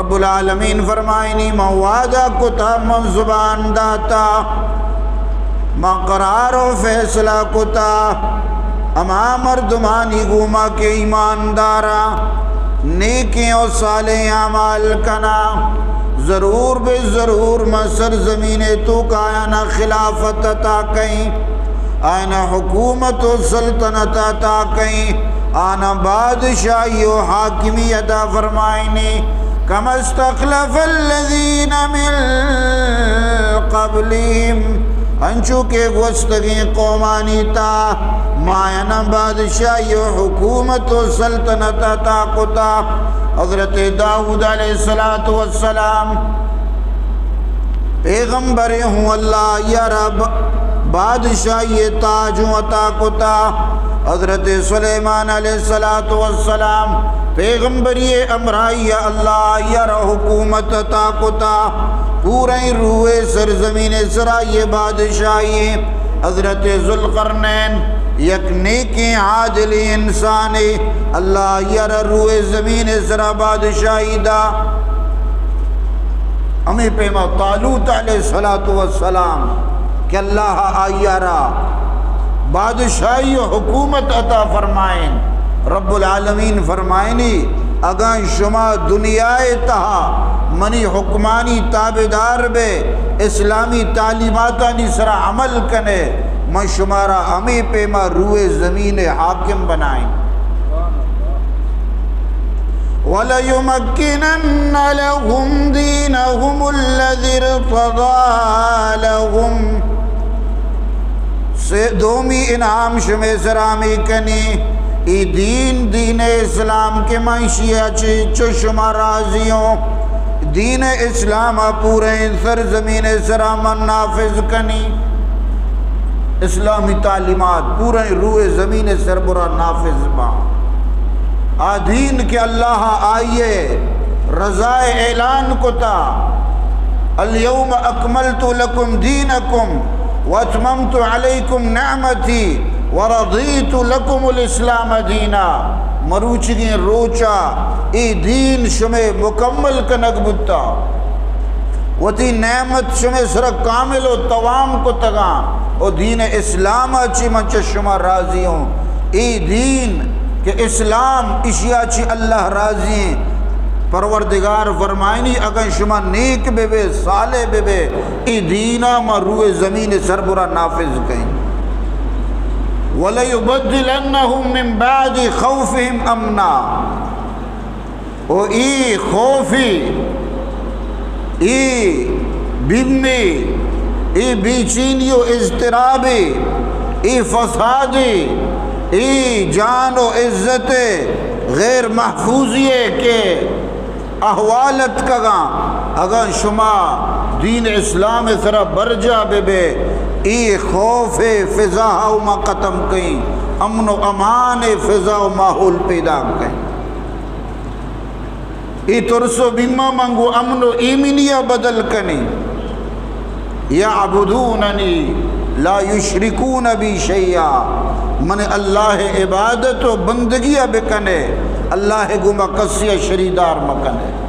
رب العالمین فرمائنی، من وعدہ کتا، من زبان داتا، من قرار و فیصلہ کتا، ہما مردمانی گوما کہ ایماندارا، نیکیں و صالح اعمال کنا، ضرور بے ضرور من سرزمین توکا آیانا خلافت عطا کئیں۔ آیانا حکومت و سلطنت عطا کئیں، آیانا بادشاہی و حاکمیت عطا فرمائنی۔ کما استخلف الذین من قبلہم، انچو کہ گوستگیں قومانی تہا ما آیانا بادشاہی و حکومت و سلطنت عطا کتا۔ حضرت داؤد علیہ الصلوۃ والسلام پیغمبر ہوں، اللہ آئی ءَ را ب-، بادشاہی تاج ہوں عطا کتا۔ حضرت سلیمان علیہ الصلوۃ والسلام پیغمبری ہمراہی، اللہ آئی ءَ را حکومت عطا کتا۔ پوریں روئے سرزمین سرا یہ بادشاہی۔ حضرت ذوالقرنین یک نیکیں عادلیں انسانے، اللہ آئی ءَ را روئے زمین سرا بادشاہی دا۔ ہمے پیما طالوت علیہ الصلوۃ والسلام کہ اللہ آئی ءَ را بادشاہی و حکومت عطا فرمائیں۔ رب العالمین فرمائنی، اگاں شما دنیا تہا منی حکمانی تابعدار بے، اسلامی تعلیماتانی سرا عمل کنے، من شمارا ہمے پیما روئے زمین حاکم بنائیں۔ وَلَيُمَكِّنَنَّ لَهُمْ دِينَهُمُ الَّذِي ارْتَضَىٰ لَهُمْ۔ سے دومی انعام شمے سرا ہمے کنی، ای دین، دین اسلام کہ من اشیا چہ چو شما راضی ہوں۔ دین اسلام ءَ پوریں سرزمین سرا من نافذ کنی۔ اسلامی تعلیمات پوریں روئے زمین سر برا نافذ باں۔ آ دین کہ اللہ آئیے رضا اعلان کتا، الیوم اکملت لکم دینکم واتممت علیکم نعمتی ورضیت لکم الاسلام دینا۔ مروچگیں روچا اے دین شمے مکمل کنگ بوتا، وتی نعمت شمے سرا کامل و توام کتگاں، و دین اسلام ءَ چی من چہ شما راضی ہوں۔ اے دین کہ اسلام، اشیا چی اللہ راضی ہیں۔ پروردگار فرمائنی، اگن شما نیک ببے، صالح ببے، اے دینا ما روئے زمین سربرا نافذ کئیں۔ وَلَيُبَدِّلَنَّهُم مِّن بَعْدِ خَوْفِهِمْ أَمْنًا۔ و ای خوفی، ای بیمی، ای بیچینی و اضطرابی، ای فسادی، ای جان و عزت غیر محفوظی کہ احوال اتکگاں، اگاں شما دین اسلام سرا برجا ببے، ای خوف فضا و ما ختم کئیں، امن و امان فضا و ماحول پیدا کئیں۔ ای ترس و بیما من گوں امن و ایمنیا بدل کنی۔ یعبدوننی لا یشرکون بی شیئا، من اللہ عبادت و بندگیا بکنے، اللہ گوما کسیا شریدار مکنے۔